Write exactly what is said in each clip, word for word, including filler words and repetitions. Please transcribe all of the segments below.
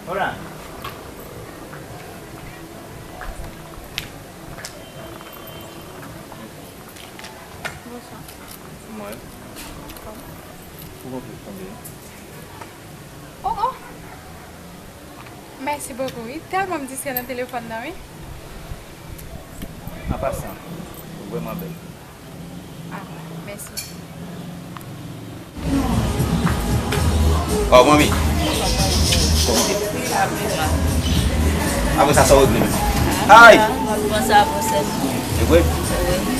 Hola. Bonswa. Mwen. Kòman? Ou konprann tonbe? Oh, oh! Mèsi bokou, wi. Tèlman m distrè nan telefòn nan, wi. An pasan, ou vrèman bèl. Ah, mèsi. Oh, manmi. Kòman w ye? Apre sa, sa w regle menm? Ay! Mwen panse a pran sèt. Se vre? Wi.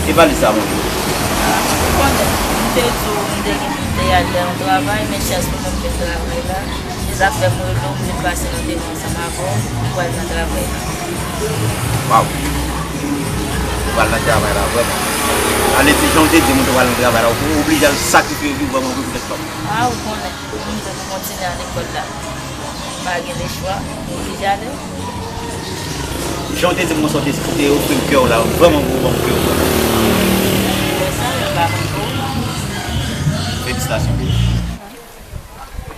E valiz sa, manmi? Ou konnen, m te di w, m te gen, m te al nan travay, men chans pou mwen, m fè travay la. Se sa k fè m rele w, m vin pase nan devan ansanm avè w, m pral nan travay la. Waw! Ou pral nan travay la, vrèman. Ale di jan w te di m ou te pral nan travay la, ou oblije al sakrifye vi w vrèman vre poutèt pa m. A, ou konnen, m vle pou kontinye al lekòl la. M pa gen lechwa, m oblije ale. Jan w te di m konsa, w te, w te ofri m kè w la, vrèman, ou ban m kè w. Lè sa, yo pa konn pou ou. Felisitasyon, baby.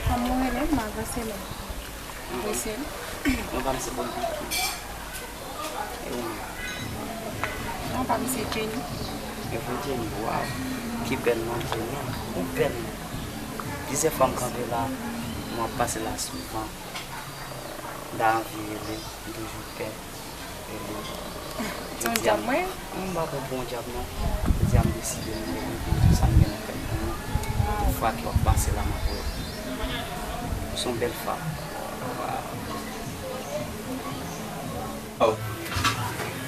Kòman w rele? M avanse non. Mwen se. Mwen pa m se Bondy. E ou menm? Non, pa m se Jenny. E pou Jenny, waw. Ki bèl non, Jenny. Ou bèl non. Plizyè fwa m kanpe la, mwen ap pase la souvan. M ta anvi rele, m toujou pè. Se yon djab mwen? M pa pran pou yon djab non. Jodi a m deside m rekonte tout sa m gen nan tèt mwen. Tout fwa ke w ap pase la m ap wè w. Ou se yon bèl fanm. Waw. Oh.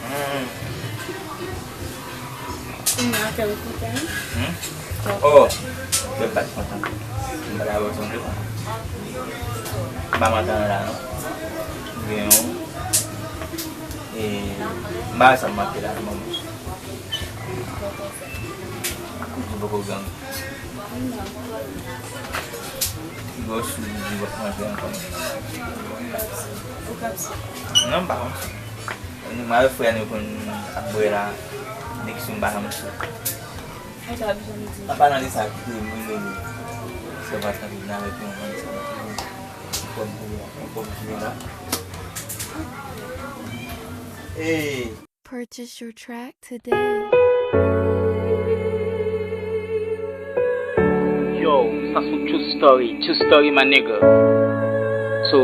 Hmm. Ou nan afè ou kontan, wi? Hmm? Oh, kè m pa t kontan. M pa t avè w sanble. M pa mantan la non. Gen yon. E, m pa wè sa m manke la, manman. Ou poko gang. Gwo sou, ou poko manje ankò. Non, m pa konn. Nou mare frè nou konn ap bwè la, nèg sou m pa janm sou. An palan de sa, kite m rele nou. Se paske m vin avèk yon moun sa. Yon pòm pou, yon pòm pou la. Hey! Purchase your track today. Yo, sa se yon true story, true story, my nigga. So,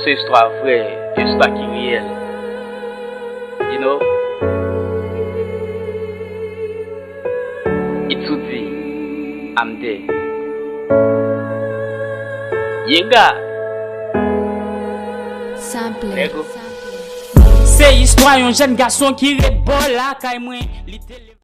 se istwa vrè, yon istwa ki reyèl. You know? It's Oudi, I'm there. Yeah, God. Sample. Lego. Se istwa yon jèn gason ki ret bò lakay mwen. Li te leve